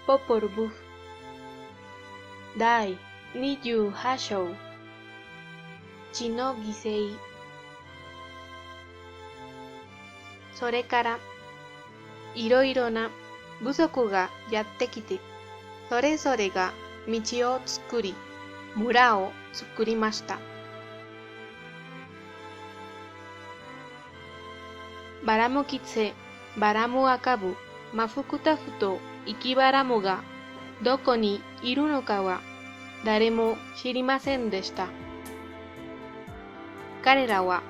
Popol Vuh 第28章血の犠牲。それからいろいろな部族がやってきて、それぞれが道を作り、村を作りました。バラムキツェ、バラムアカブ、マフクタフとイキバラムがどこにいるのかは誰も知りませんでした。彼らは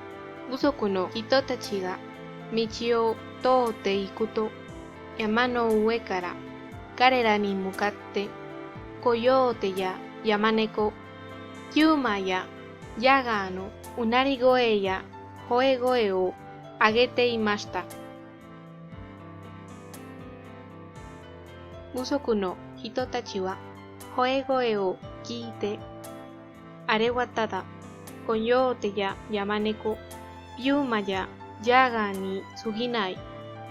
部族の人たちが道を通っていくと、山の上から彼らに向かってコヨーテや山猫、ピューマやヤガーのうなり声や吠え声を上げていました。部族の人たちは吠え声を聞いて、あれはただコヨーテや山猫、ピューマやジャガーに過ぎない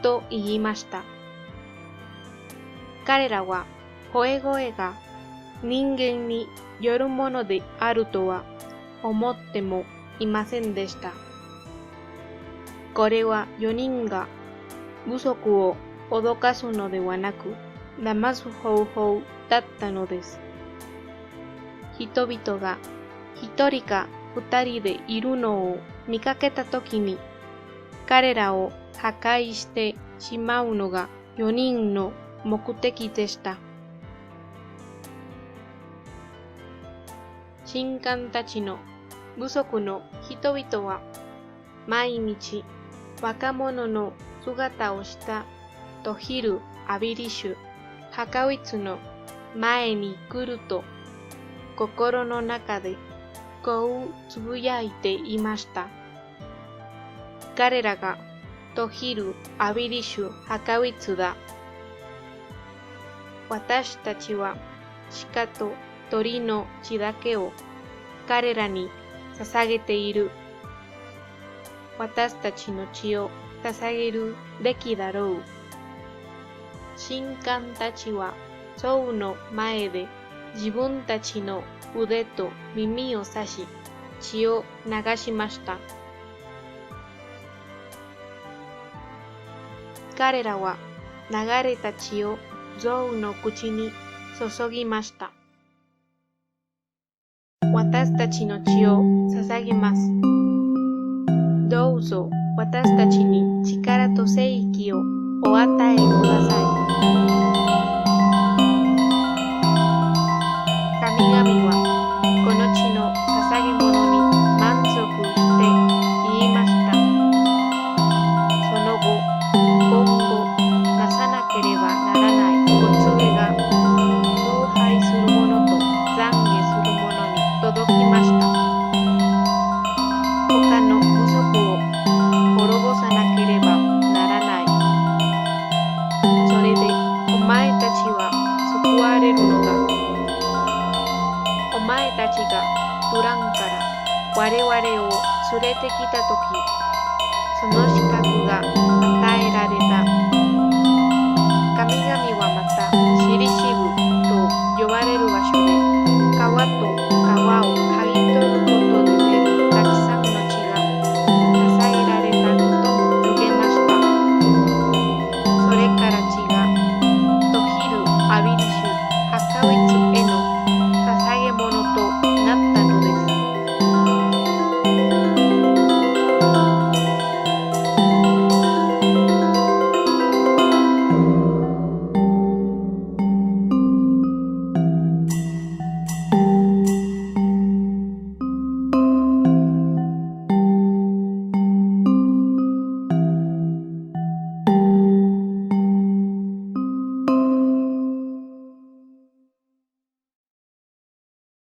と言いました。彼らは吠え声が人間によるものであるとは思ってもいませんでした。これは4人が部族を脅かすのではなく、騙す方法だったのです。人々が一人か二人でいるのを見かけたときに、彼らを破壊してしまうのが4人の目的でした。神官たちの部族の人々は毎日若者の姿をしたトヒル・アビリシュ・ハカウィツの前に来ると、心の中でこうつぶやいていました。彼らがトヒル・アビリシュ・ハカウィツだ。私たちは鹿と鳥の血だけを彼らに捧げている。私たちの血を捧げるべきだろう。神官たちは像の前で自分たちの腕と耳を刺し、血を流しました。彼らは流れた血を象の口に注ぎました。私たちの血を捧げます。どうぞ私たちに力と正義をお与えください。神々はこの血の捧げ物に満足して言いました。その後、今後なさなければならないお告げが崇拝する者と懺悔する者に届きました。他の部族を滅ぼさなければならない。それでお前たちは救われるのだ。お前たちがトランから我々を連れてきたとき、その資格が与えられた。神々はまたシリシブと呼ばれる場所で、皮と皮を剥ぎ取ることで出るたくさんの血が捧げられたと告げました。それから血がトヒル・アビリシュ・ハカウィ